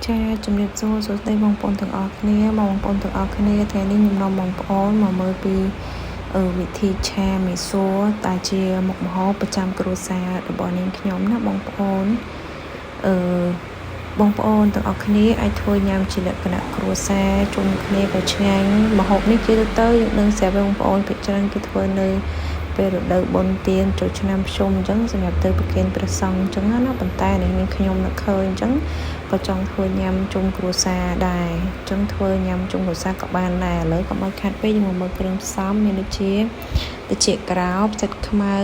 ចាជំរាបសួរសួស្តីបងប្អូនទាំងអស់គ្នាបងប្អូនទាំងអស់គ្នាថ្ងៃនេះខ្ញុំនាំបងប្អូនមកមើលពីវិធីឆាមីសួរដែលជាមុខម្ហូបប្រចាំគ្រួសាររបស់នាងខ្ញុំណាបងប្អូនអឺបងប្អូនទាំងអស់គ្នាអាចធ្វើញ៉ាំជាលក្ខណៈគ្រួសារជុំគ្នាក៏ឆ្ងាញ់ម្ហូបនេះជាទៅយើងដឹងស្រាប់បងប្អូនភាគច្រើនគេធ្វើនៅពេលរដូវបុណ្យទានចូលឆ្នាំភ្ជុំអញ្ចឹងសម្រាប់ទៅប្រគេនព្រះសង្ឃអញ្ចឹងណាប៉ុន្តែនេះនាងខ្ញុំនឹកឃើញអញ្ចឹងក៏ចង់ធ្វើញ៉ាំជុំគ្រួសារដែរអញ្ចឹងធ្វើញ៉ាំជុំគ្រួសារក៏បានដែរឥឡូវកុំឲ្យខាត់ពេកយើងមកមើលគ្រឿងផ្សំមានដូចជាត្រចៀកក្រោបសាច់ខ្មៅ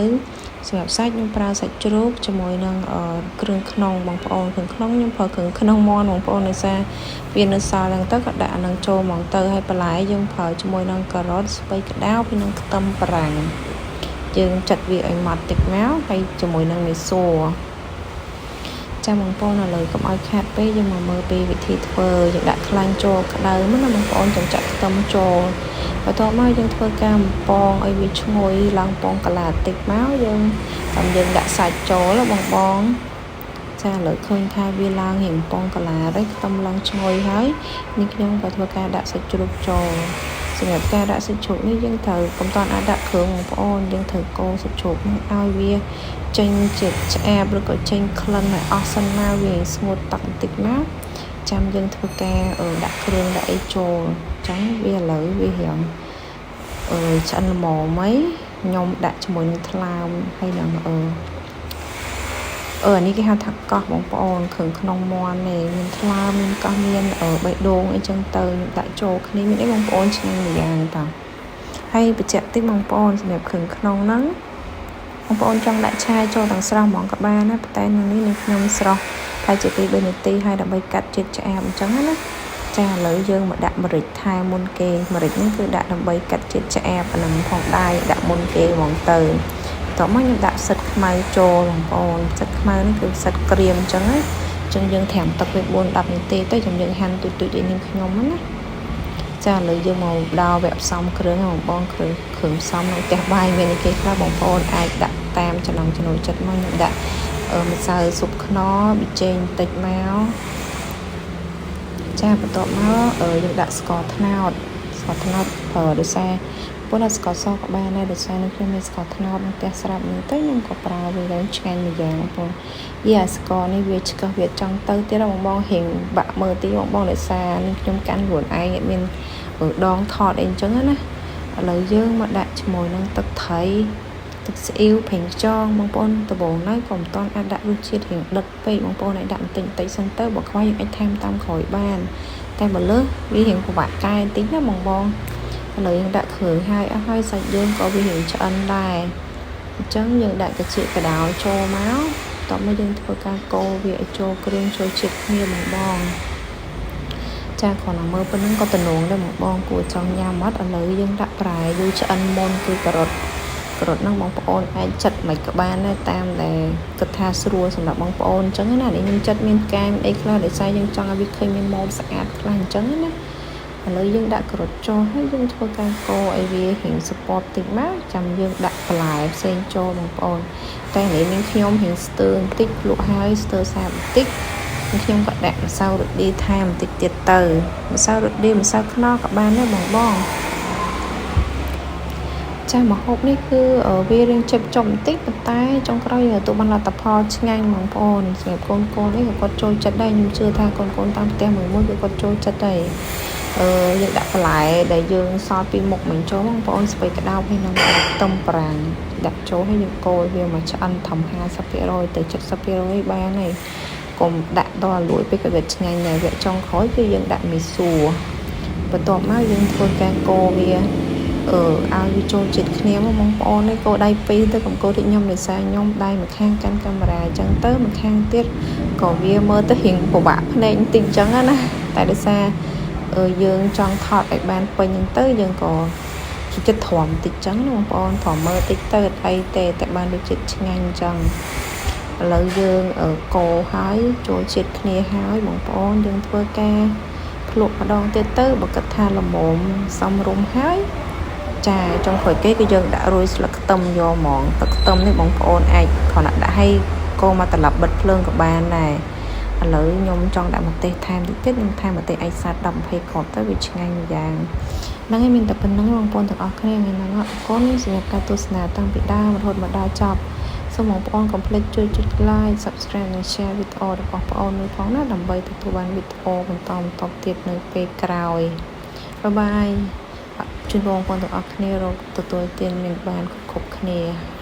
សម្រាប់សាច់ខ្ញុំប្រើសាច់ជ្រូកជាមួយនឹងគ្រឿងក្នុងបងប្អូនគ្រឿងក្នុងខ្ញុំប្រើគ្រឿងក្នុងមាន់បងប្អូនដោយសារវានៅសល់ហ្នឹងទៅក៏ដាក់អានឹងចូលហ្មងទៅហើយបន្លែយើងប្រើជាមួយនឹងការ៉ុតស្ពៃក្តៅហើយនឹងខ្ទឹមបារាំងយើងចាត់វាឲ្យម៉ត់តិចមកហើយជាមួយនឹងមីសួរចាំបងប្អូនឥឡូវកុំឲ្យខាតពេកយើងមកមើលពីវិធីធ្វើយើងដាក់ខ្លាញ់ចូលក្តៅមកណាបងប្អូនចាំចាក់ខ្ទឹមចូលបន្ទាប់មកយើងធ្វើការបំពងឲ្យវាឈ្ងុយឡើងពងកាឡាតិចមកយើងតាមយើងដាក់សាច់ចូលបងបងចាឥឡូវឃើញថាវាឡើងរៀងពងកាឡាហើយខ្ទឹមឡើងឈ្ងុយហើយនេះខ្ញុំក៏ធ្វើការដាក់សាច់ជ្រូកចូលសម្រាប់ការដាក់សាច់ជ្រូកនេះយើងត្រូវកុំតាន់អាចដាក់គ្រឿងបងប្អូនយើងត្រូវកូរសាច់ជ្រូកនេះឲ្យវាចេញជាតិឆ្អាបឬក៏ចេញក្លិនឲ្យអស់សិនមកវាស្ងួតទឹកបន្តិចមកចាំយើងធ្វើការដាក់គ្រឿងដាក់អីចូលអញ្ចឹងវាឥឡូវវារៀងអឺឆ្អិនល្មមអីខ្ញុំដាក់ជាមួយនឹងថ្លើមហើយនឹងអឺអឺអានេះគេហៅថាកោះបងប្អូនគ្រឿងក្នុងមាន់នេះមានថ្លើមមានកោះមានបេះដូងអីចឹងទៅខ្ញុំដាក់ចូលគ្នាមានអីបងប្អូនឆ្ងាញ់ម្យ៉ាងតាហើយបញ្ជាក់តិចបងប្អូនសម្រាប់គ្រឿងក្នុងហ្នឹងបងប្អូនចង់ដាក់ឆាយចូលទាំងស្រស់ហ្មងក៏បានដែរប៉ុន្តែនៅនេះនឹងខ្ញុំស្រស់ប្រហែលជា2 3នាទីហើយដើម្បីកាត់ជាតិឆ្អាបអញ្ចឹងណាចាឥឡូវយើងមកដាក់ម្រេចថែមមុនគេម្រេចនេះគឺដាក់ដើម្បីកាត់ជាតិឆ្អាបអានឹងផងដែរដាក់មុនគេហ្មងទៅបន្ទាប់មកខ្ញុំដាក់ផ្សិតខ្មៅចូលបងប្អូនផ្សិតខ្មៅនេះគឺផ្សិតក្រៀមអញ្ចឹងណាអញ្ចឹងយើងត្រាំទឹកវា4 10នាទីទៅចាំយើងហាន់ទូចៗដូចនាងខ្ញុំណាចាឥឡូវយើងមកដល់វគ្គផ្សំគ្រឿងបងបងគ្រឿងគ្រឿងផ្សំនៅផ្ទះបាយមានអីគេខ្លះបងប្អូនអាចដាក់តាមចំណង់ចំណូលចិត្តមកខ្ញុំដាក់ម្សៅស៊ុបខ្នុរប៊ីចេងបន្តិចមកចាបន្ទាប់មកយើងដាក់ស្ករត្នោតស្ករត្នោតប្រើដោយសារពលដល់ស្ករសក៏បានដែរដោយសារនៅខ្ញុំមានស្ករត្នោតនៅផ្ទះស្រាប់ហ្នឹងទៅខ្ញុំក៏ប្រើវាឡើងឆ្ងាញ់មួយយ៉ាងបងប្អូនយីអាស្ករនេះវាឆ្កឹះវាចង់ទៅទៀតបងបងរៀងបាក់មើលទីបងបងដោយសារនឹងខ្ញុំកាន់ខ្លួនឯងអត់មានដងថតអីអញ្ចឹងណាឥឡូវយើងមកដាក់ជាមួយនឹងទឹកត្រីទឹកស្អ៊ីវប្រេងខ្យងបងប្អូនដំបូងឡើយក៏មិនតាន់អាចដាក់រសជាតិរៀងដិតពេកបងប្អូនអាចដាក់បន្តិចបន្តិចសិនទៅបើខ្វះយើងអាចថែមតាមក្រោយបានតែបើលើសវារៀងពិបាកកែបន្តិចណាបងបងឥឡូវយើងដាក់គ្រឿងហើយអស់ហើយសាច់យើងក៏វារៀងឆ្អិនដែរអញ្ចឹងយើងដាក់កាជាកដោចូលមកតោះមកយើងធ្វើការកូរវាឲ្យចូលគ្រឿងចូលជាតិគ្នាបងបងចាគ្រាន់តែមើលប៉ុណ្្នឹងក៏តំណងដែរបងបងគួរចង់ញ៉ាំអត់ឥឡូវយើងដាក់ប្រែយូរឆ្អិនមុនគឺការ៉ុតការ៉ុតហ្នឹងបងប្អូនអាចចិត្តមិនក៏បានដែរតាមដែលគិតថាស្រួលសម្រាប់បងប្អូនអញ្ចឹងណានេះខ្ញុំចិត្តមានផ្កាមានអីខ្លះដោយសារយើងចង់ឲ្យវាឃើញមានម៉មស្អាតខ្លះអញ្ចឹងណាឥឡូវយើងដាក់ការ៉ុតចូលហើយយើងធ្វើការកូរឲ្យវារៀងសពតតិចមកចាំយើងដាក់បន្លែផ្សេងចូលបងប្អូនតែនេះនាងខ្ញុំរៀងស្ទើបន្តិចភ្លក់ហើយស្ទើសាបបន្តិចខ្ញុំក៏ដាក់ម្សៅរ៉ូឌីថែមបន្តិចទៀតទៅម្សៅរ៉ូឌីម្សៅខ្នុរក៏បានដែរបងបងចាស់ម្ហូបនេះគឺវារៀងជិបចុំបន្តិចប៉ុន្តែចុងក្រោយយើងទទួលបានលទ្ធផលឆ្ងាញ់បងប្អូនសម្រាប់កូនកូននេះក៏គាត់ចូលចិត្តដែរខ្ញុំជឿថាកូនកូនតាមផ្ទះមួយមួយគឺគាត់ចូលចិត្តដែរអឺយើងដាក់បន្លែដែលយើងសល់ពីមុខមិញចូលបងប្អូនស្ពៃក្តោបហើយនឹងខ្ទឹមប្រាំងដាក់ចូលហើយយើងកូរវាមកឆ្អិនធំ50%ទៅ70%បានហើយកុំដាក់ដល់លួយពេកក៏វាឆ្ងាញ់ដែរវគ្គចុងក្រោយគឺយើងដាក់មីសួរបន្ទាប់មកយើងធ្វើការកូរវាអឺឲ្យវាចូលជាតិគ្នាមកបងប្អូននេះកោដៃពីរទៅកុំកោដូចខ្ញុំដោយសារខ្ញុំដៃម្ខាងកាន់កាមេរ៉ាអញ្ចឹងទៅម្ខាងទៀតក៏វាមើលទៅរៀងពិបាកភ្នែកបន្តិចអញ្ចឹងណាតែដោយសារយើងចង់ថតឲ្យបានពេញអញ្ចឹងទៅយើងក៏ចិត្តទ្រាំបន្តិចអញ្ចឹងណាបងប្អូនទ្រាំមើលតិចទៅអត់អីទេតែបានរសជាតិឆ្ងាញ់អញ្ចឹងឥឡូវយើងកូរហើយចូលជាតិគ្នាហើយបងប្អូនយើងធ្វើការភ្លក់ម្ដងទៀតទៅបើគិតថាល្មមសមរម្យហើយចាចុងក្រោយគេគឺយើងដាក់រោយស្លឹកខ្ទឹមយកហ្មងទឹកខ្ទឹមនេះបងប្អូនអាចគ្រាន់តែដាក់ឲ្យកូរមកត្រឡប់បិទភ្លើងក៏បានដែរ ឥឡូវខ្ញុំចង់ដាក់ម្ទេសថែមតិចទៀតខ្ញុំថែមម្ទេសឯកសាត់10 20គ្រាប់ទៅវាឆ្ងាញ់ម្យ៉ាងហ្នឹងហើយមានតែប៉ុណ្្នឹងបងប្អូនទាំងអស់គ្នាថ្ងៃហ្នឹងអរគុណសម្រាប់ការទស្សនាតាំងពីដើមរហូតមកដល់ចប់សូមបងប្អូនកុំភ្លេចជួយចុច like subscribe និង share វីដេអូរបស់បងប្អូនមួយផងណាដើម្បីទទួលបានវីដេអូបន្តបន្តទៀតនៅពេលក្រោយ bye bye ជូនបងប្អូនទាំងអស់គ្នារកទទួលទានមានបានគ្រប់គ្នា។